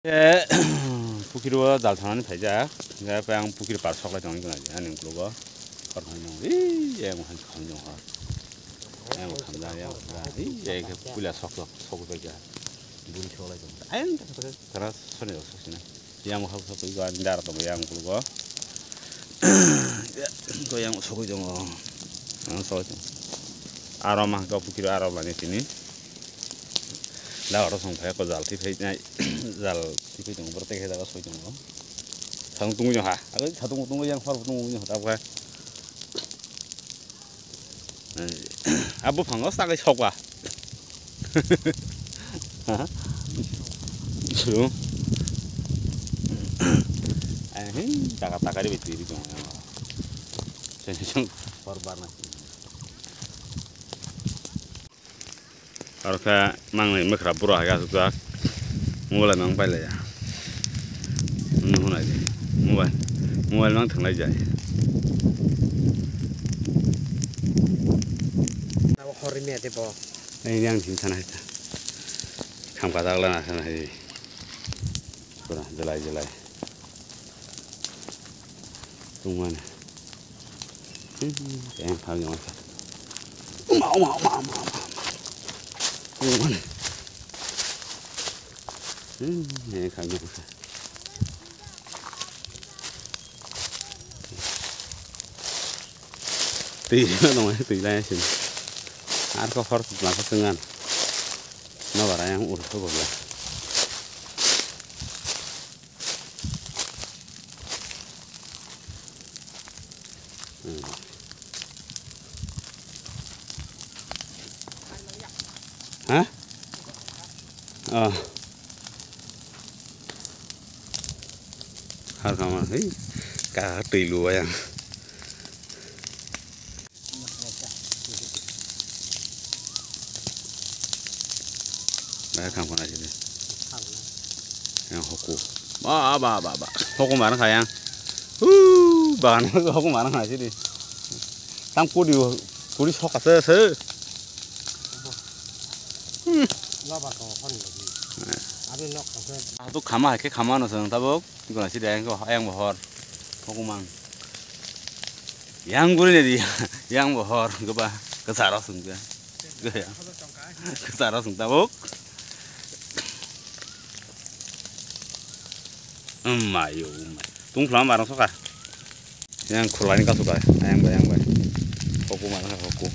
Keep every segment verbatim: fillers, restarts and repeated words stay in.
Eh, pukiri o jal thanani phaijak. Hingke ang pukiri par soklai tongwi gwnang ani ukologo. Kor hai nung. Ih, yang hai khamjong ha. Yang khamjak, yang khamjak. Ih, yang ke puila sok sok sok bai ja. Buri soklai tong. Ayang tak tak tara soni sok sini. Yang hap hap gwa dara tong yang ukologo. Ko yang sokoi tong. Yang sokoi tong. Aro ma ka pukiri aro lani tini. Da oro song phai ko jal thik phai nai. Jal thik phai tong boro tei khe daga soi tong. Sang tungwi ha. Aro sa tung tung yang phar tung wi ha ta kha. Abo phango sa kai sokwa. Ha? Suru. Ai, taka taka ri bitwi ri tong. Sen sen por bar na. Aro khe mangnai mwkhra bura hai asukjak. Mobile mang pailaiya. Nung hunai di. Mobile. Mobile mang thanglai jai. Abo hor rimya de bo. Ai yang sing thana hai ta. Kham ka dagla na thana hai. Pura jelai jelai. Tungmani. Hmm, yang phang yang. Uma, uma, uma, uma, uma, uma. Tungmani. Hmm, yang phang yang. Twi no nong twi lai sin. Ar ko khor na ko twngan. No bara yang ur ko bola. Hmm. Ha? Oh. Har kama hei ka twi lu yang. Ba kham khana sidi. Yang hoku. Ba ba ba ba. Hoku mar kha yang. Hu, bagan hoku mar kha sidi. Tam kudi kudi sok ase se. Hmm. Laba ko hon lagi. Abi nok ko. Atu khama hai khe khama no sang tabuk. Guna si deng ko yang bohor. Hokumang. Yang guri ne di. Yang bohor geba. Kesaro sung ke. Kesaro sung tabuk. Emai yo emai. Tung phlam barang soka. Yang khulani kasu kai, ayang bai, ayang bai. Hoku mana hoku.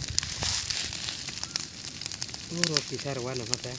Uro kisar wana mata.